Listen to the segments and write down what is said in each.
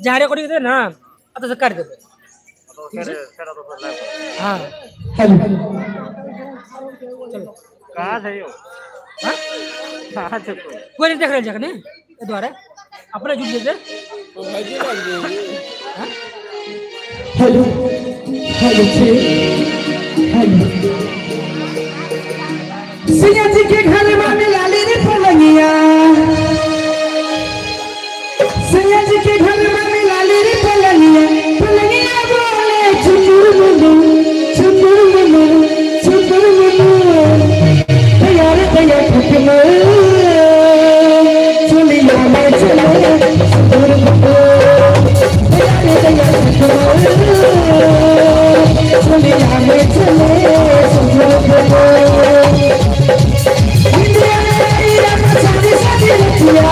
जहाँ रिकॉर्डिंग दे ना तो से काट देबे। हां हेलो चलो कहां से हो? हां कहां से कोई नहीं देख रहे जगह नहीं ए द्वारा अपने जुट जेते तो भाईजी लग गए। हां hello hello hello Siya ji के घर में लाली रे पलंगिया, सिया जी के घर में लाली रे पलंगिया, पलंगिया बोले चुकुर मुनु चुकुर मुनु चुकुर मुनु तैयार तैयार ठकलो चुलिया में चले चुकुर मुनु तैयार तैयार ठकलो चुलिया में चले चुकुर मुनु इंडिया में सारी सारी रतिया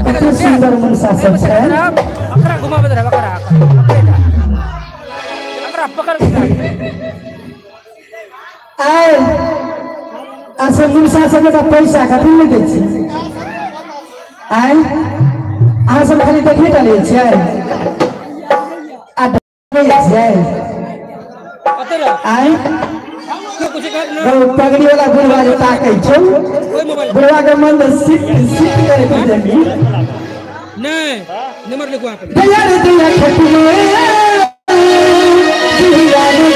कते सुंदर मुनसा सब छै। अकरा घुमाबैत रह, अकरा अकरा पकड़ के आय। अच्छा मुनसा सब के पैसा कथी नहि दै छी? आय अहाँ सब खाली देखने टा लै छियै आ दै छियै? आय पगड़ी वाला बुढ़वा जे ताकै छौ, बुढ़वा के मन सिट सिट करे के जमी नहीं नंबर लिखो आप। दया रे दया खटुए दिया रे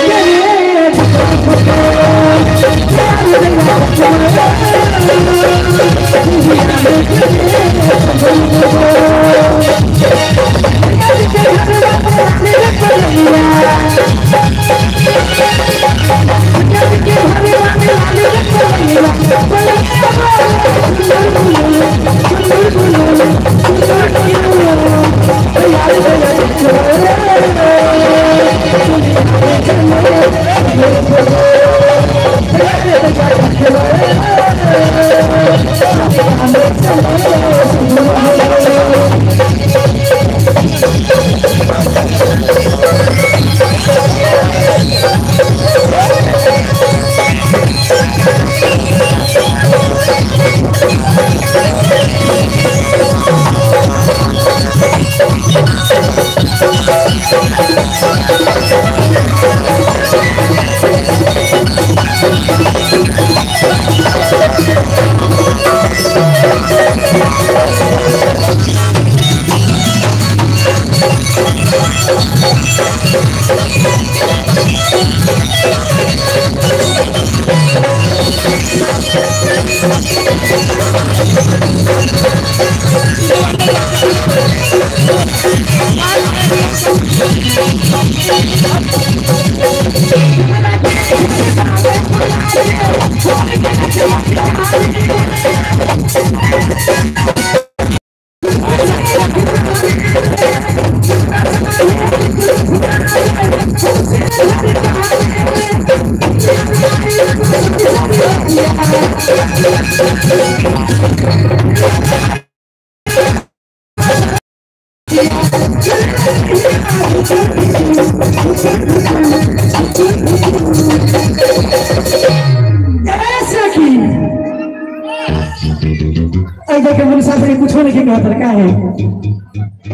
कुछो नहीं कहत रखा है,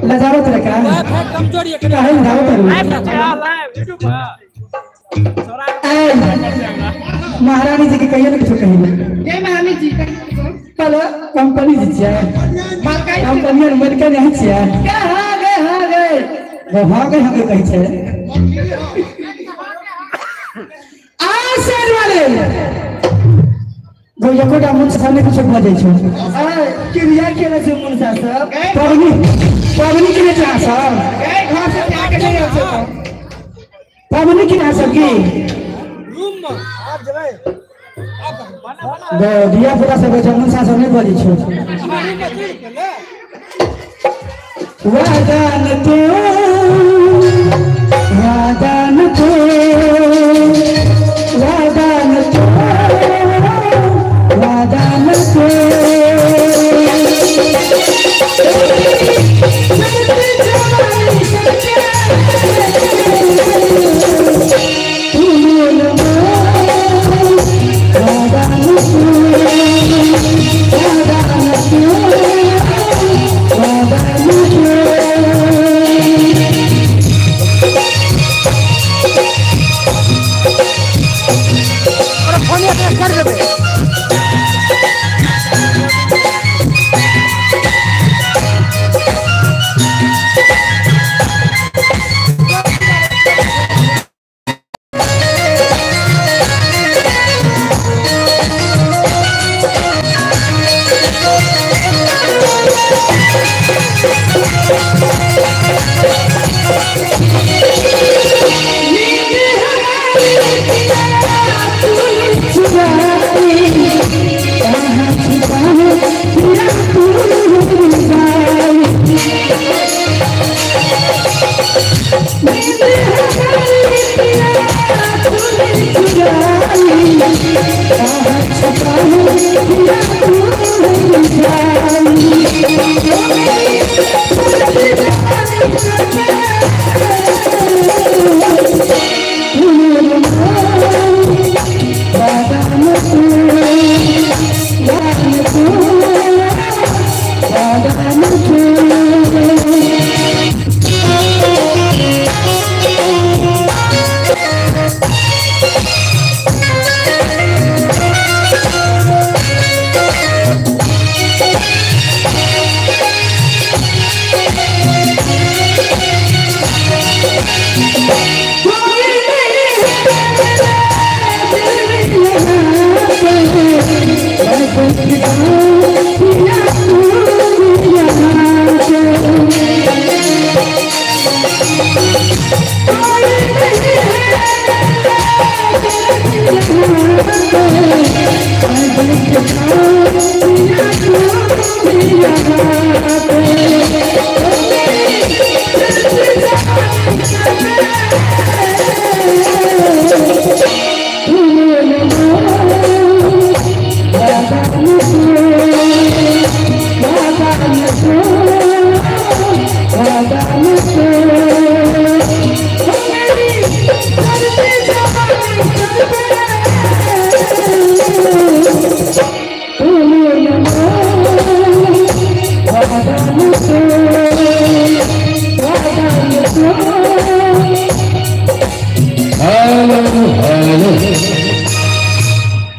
लजावत रखा है, काहे लजावत रखा? महारानी जी के कहिए ना कुछो कहिए। जय महारानी जी। कल कंपनी जी छियै, कंपनी मलका नहीं छियै। हां गए हां गए हां गए हां गए कहै छै। आ शेर वाले गो एकोटा मुनसा सामने कुछो बजै छै। क्रिया केने छै मुनसा सब? पबनी पबनी केने छै सब? घर से जाके नहीं आबै छै पबनी केने सब की रूम में आप जेबै गो धिया पुता सब छै, मुनसा सब नहीं बजै छै। वादा न तो, वादा न तो, वादा न तो, वादा न तो। वादा न तो, वादा न तो, वादा न तो।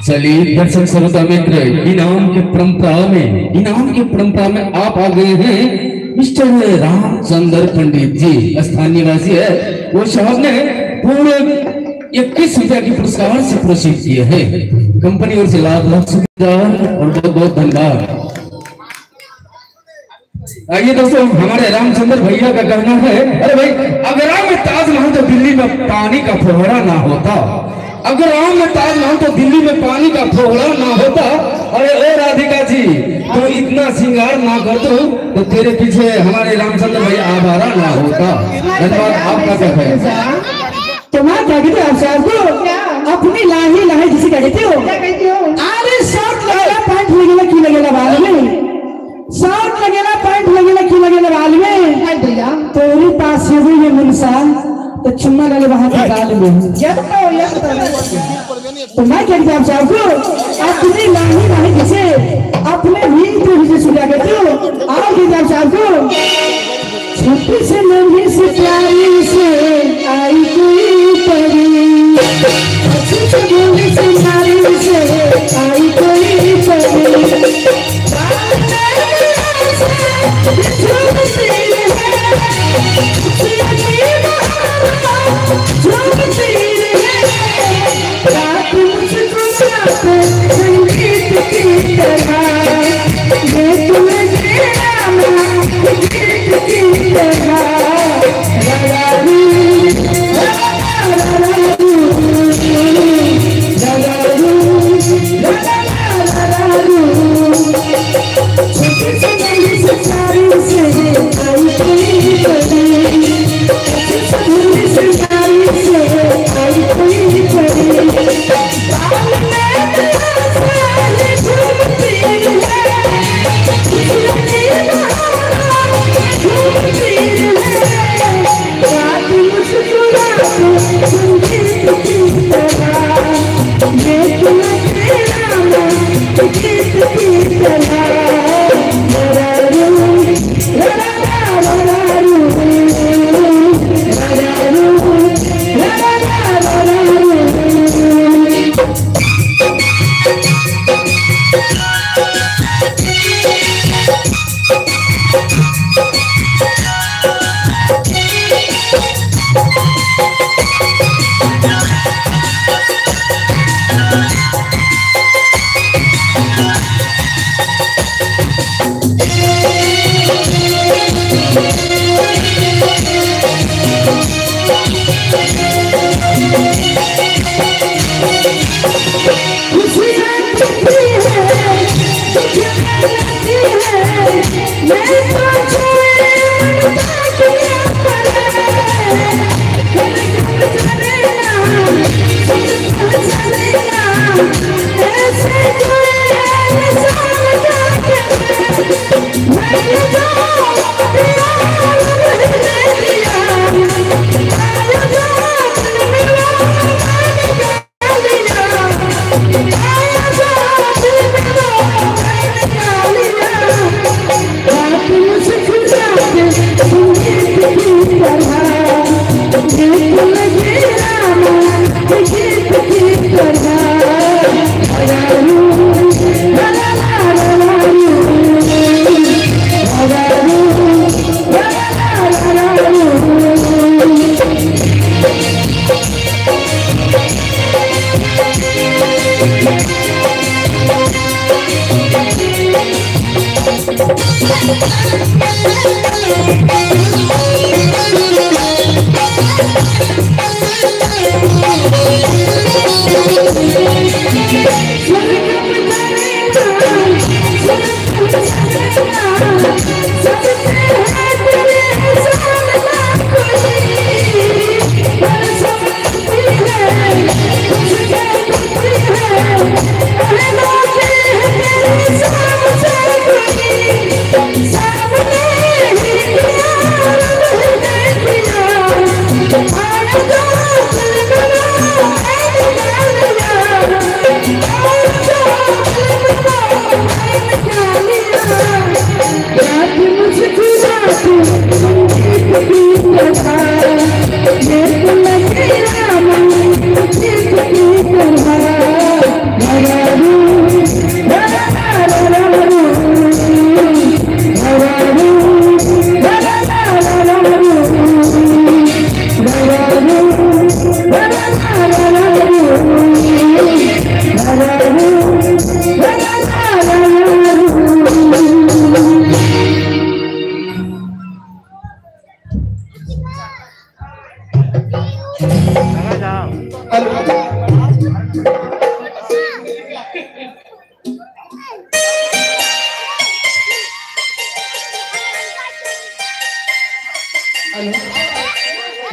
चलिए दर्शक श्रोता मित्र, इनाम के परंपरा में आप आ गए हैं मिस्टर रामचंद्र पंडित जी, स्थानीय निवासी है। वो साहब ने पूरे 21 रुपया के पुरस्कार से पुरस्कृत किए हैं। कंपनी और से लाख लाख शुक्रिया और बहुत बहुत धन्यवाद। आइए दोस्तों, हमारे रामचंद्र भैया का कहना है, अरे भाई अगर में ताजमहल तो दिल्ली में पानी का फुहारा ना होता, अगर राम में ताजमहल तो दिल्ली में पानी का फुहारा ना होता, अरे ओ राधिका जी तो इतना श्रृंगार ना कर दो तो तेरे पीछे हमारे रामचंद्र भैया आवारा ना होता। धन्यवाद। आपका क्या है? तो मैं क्या कहते हो आप साहब को अपनी लाही लाही जिसे क्या कहते हो, अरे शर्ट लगेला पैंट लगेला क्यों लगेला बाल में, शर्ट लगेला पैंट लगेला क्यों लगेला बाल में, तेरी पास ये मुनसा तो चुम्मा डाले वहां के गाल में। तो मैं क्या कहता हूं आप साहब को अपनी लाही लाही जिसे अपने भी तो सुना कहते हो, आओ कहते आप साहब को छुपी से नन्ही से प्यारी से आई कोई परी, छुपी से नन्ही से प्यारी से आई कोई परी, संगीत की तरह ये तुझे गीत की तरह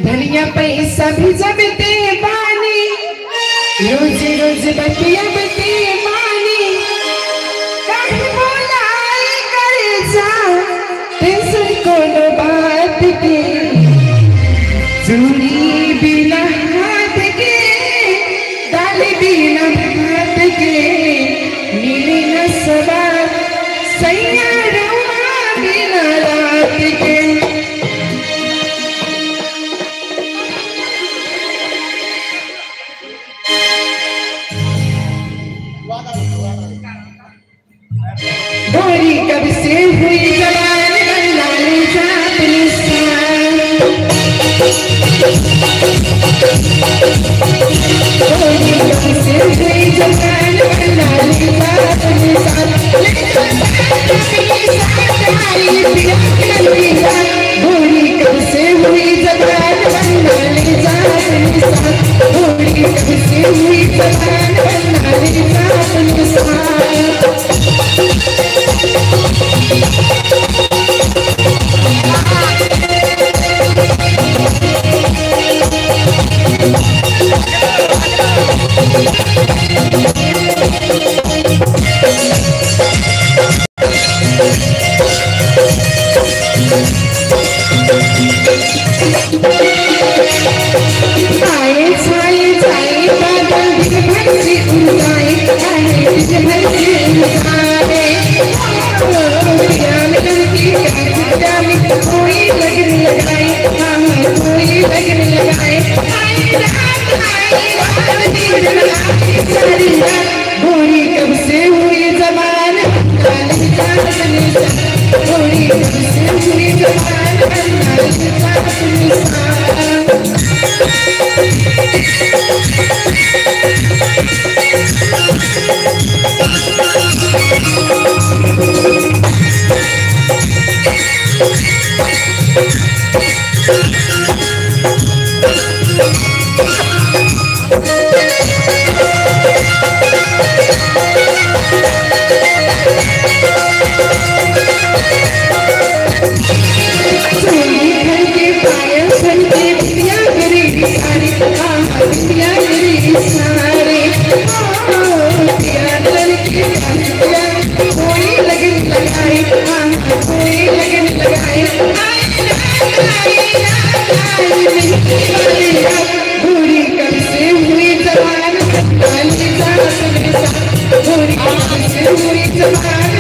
धनिया पैसा भी जबते बानी, रोज रोज बतिया बते मानी, काहे बोलाए कर जा टेंशन कोनो बात के, चूड़ी बिना हाथ के दाल बिना भात के, मिले न सवार सैया रवा बिना रात के। गोरी कब से हुई जवान लाली जात निशान, गोरी कब से हुई जवान लाली जात निशान, गोरी कब से हुई जवान लाली जात निशान, गोरी कब से हुई जवान लाली जात निशान। आए छाए जाए बादल दिन भर से उड़ाए, आए दिन भर से उड़ाए, कोई लगन लगाए, हाँ कोई लगन लगाए, गोरी कब से हुई जवान गोरी कब से हुई जवान। गोरी कब से हुई जवान गोरी कब से हुई जवान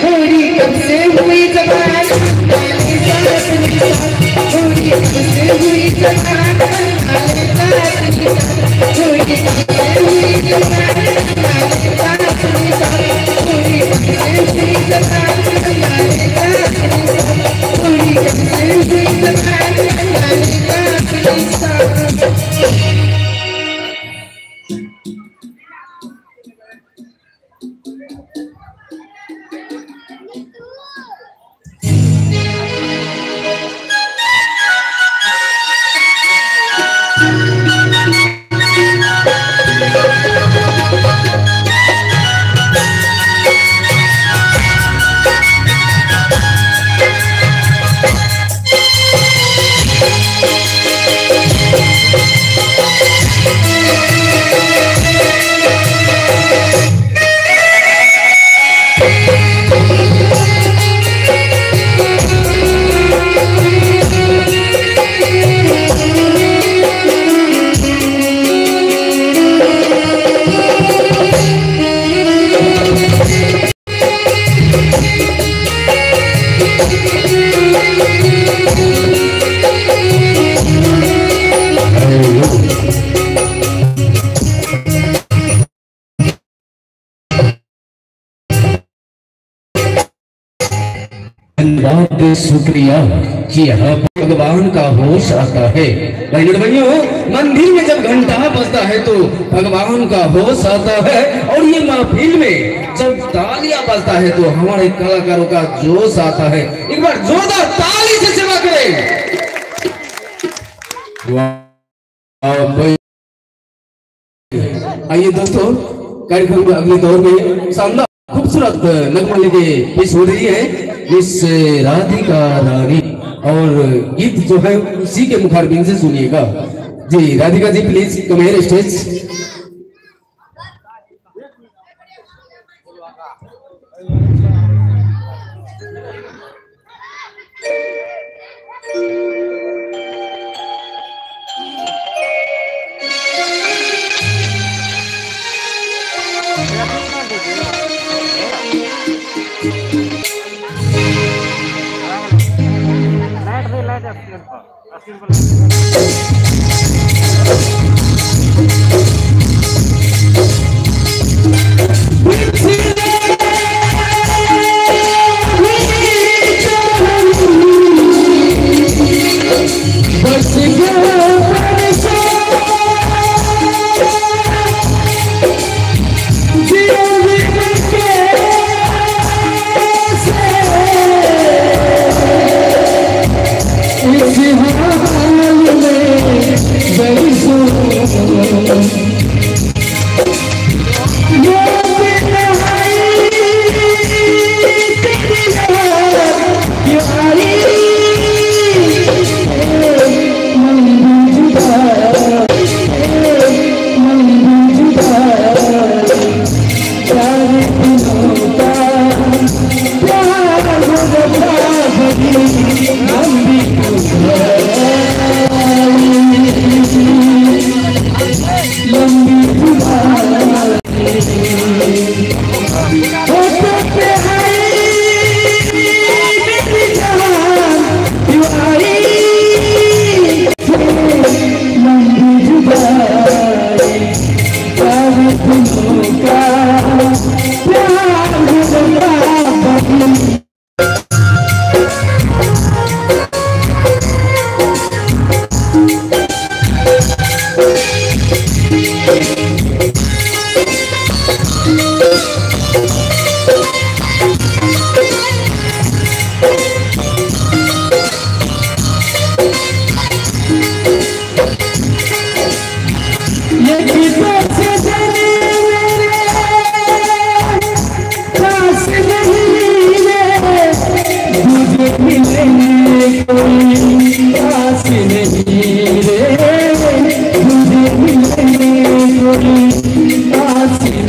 गोरी कब शुक्रिया कि यहाँ भगवान का होश आता है। भाइयों, मंदिर में जब घंटा बजता है तो भगवान का होश आता है, और ये महफिल में जब तालियां बजता है तो हमारे कलाकारों का जोश आता है। एक बार जोरदार ताली से सेवा करें। आइए दोस्तों, कार्यक्रम के अगले दौर में शानदार खूबसूरत नगमा लेके पेश हो रही है मिस राधिका रानी, और गीत जो है उसी के मुखारबिंद से सुनिएगा। जी Radhika ji, please come here stage.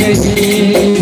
नहीं।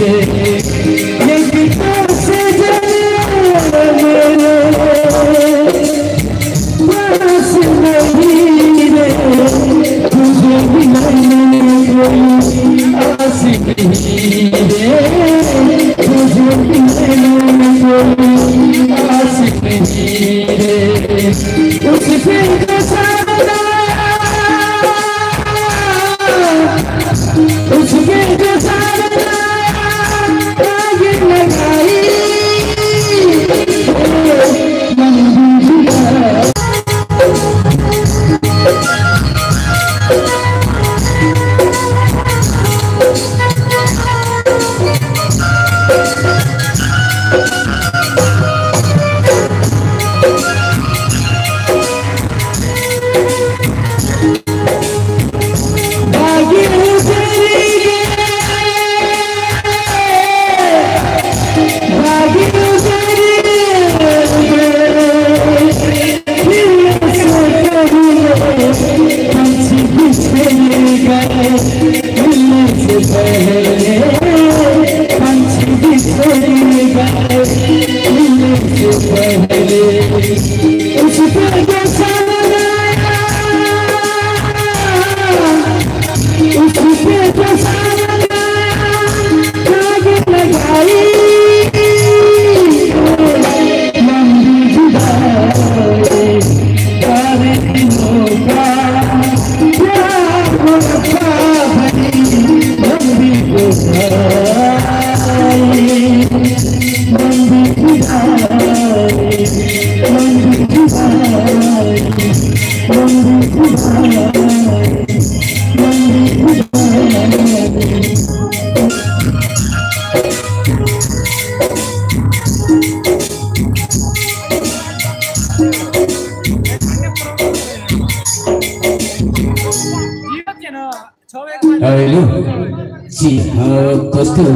जी हाँ दोस्तों,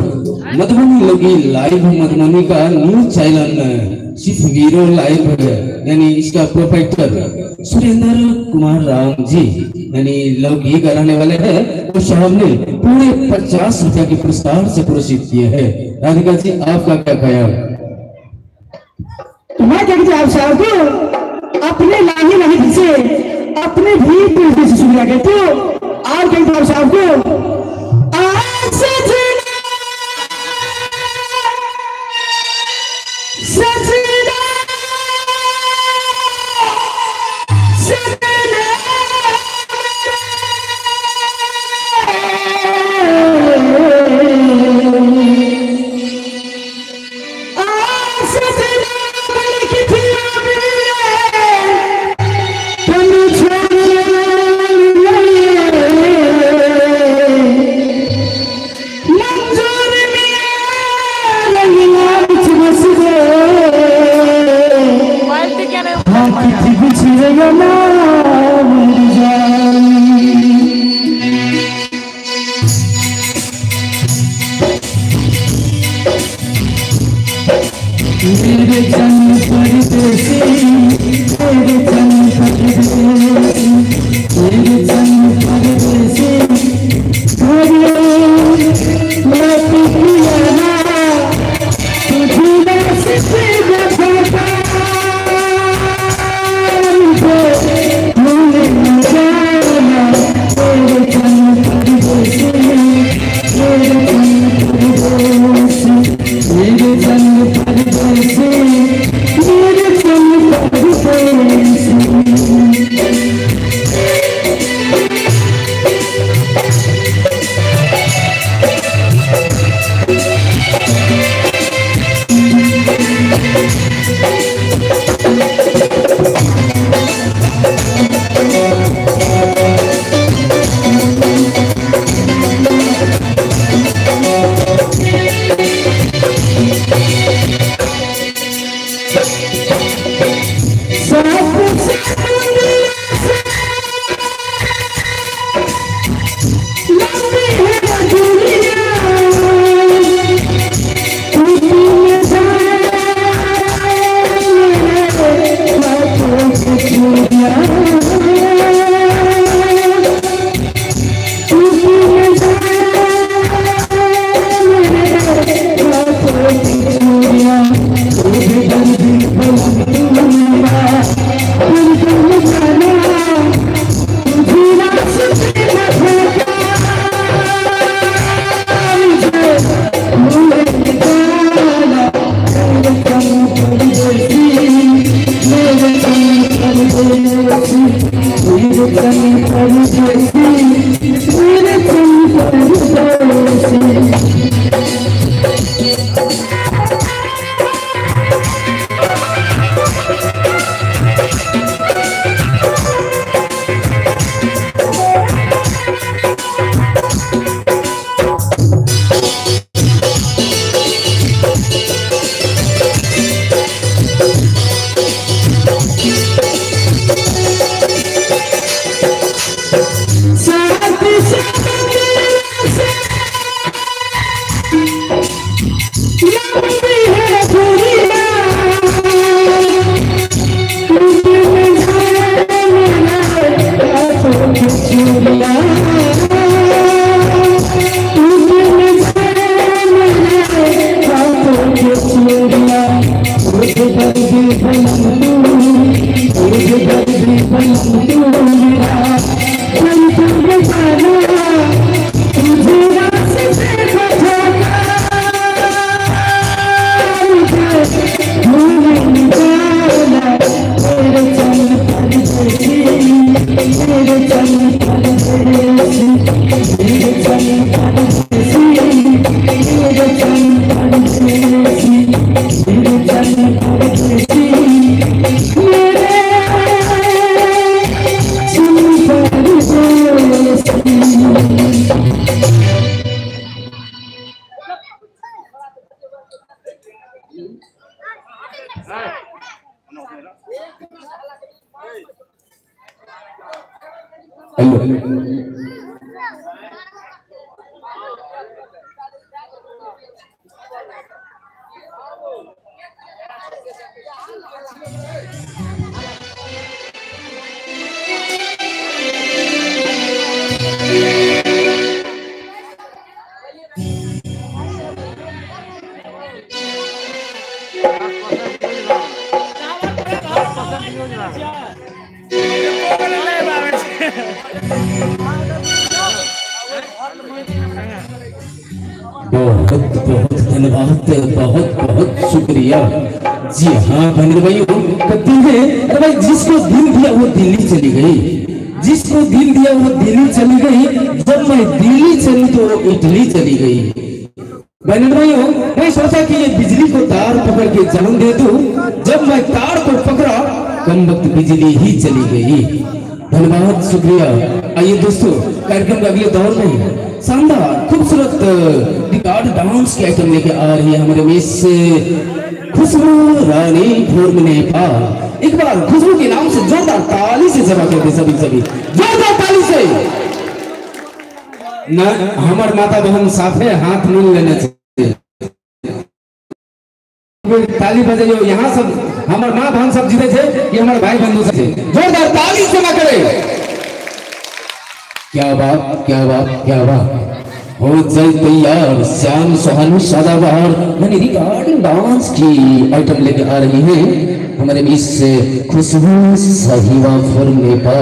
मधुबनी लगी लाइव मधुबनी का न्यूज चैनल सिर्फ वीरो लाइव है, यानी इसका प्रोप्राइटर सुरेंद्र कुमार राम जी यानी लौकी का रहने वाले हैं। वो साहब ने पूरे 50 रुपए के पुरस्कार से पुरस्कृत किए हैं। राधिका जी आपका क्या ख्याल? मैं क्या कहती आप साहब को अपने लाही नहीं से अपने भी दिल से शुक्रिया कहते हो। और कहते आप साहब को सजना सजना मेरे जन परदेसी, मेरे जन परदेसी, मेरे जन परदेसी, घरे मैं पिया तुझे से मेरे जन परदेसी, मेरे जन परदेसी, मेरे जन परदेसी, मेरे जन परदेसी। हेलो। बहुत बहुत धन्यवाद, बहुत बहुत शुक्रिया। जी हाँ बहन भाई, कहती है अरे भाई जिसको दिल दिया वो दिल्ली चली गई, जिसको दिल दिया वो दिल्ली चली गई, जब मैं दिल्ली चली तो वो इटली चली गई। बहन भाई मैं सोचा कि ये बिजली को तार पकड़ के जान दे दूं, जब मैं तार को पकड़ा कम वक्त बिजली ही चली गई। धन्यवाद, शुक्रिया। आइए दोस्तों, कार्यक्रम के अगले दौर में शानदार खूबसूरत रिकॉर्ड डांस की आइटम लेके आ रही है हमारे मिस खुशबू रानी भोर नेपाल। एक बार खुशबू के नाम से जोरदार ताली से जमा कर दे सभी, सभी जोरदार ताली से। न हमार माता बहन साफे हाथ मिल लेने चाहिए, ताली बजाइयो। यहाँ सब हमार माँ बहन सब जीते थे, ये हमारे भाई बंधु से जोरदार ताली से करे। क्या बात, क्या बात, क्या बात। हो जाए तैयार श्याम सुहानी सदाबहार यानी रिकॉर्डिंग डांस की आइटम लेके आ रही है हमारे बीच से खुशबू सहीवा फॉर नेपाल।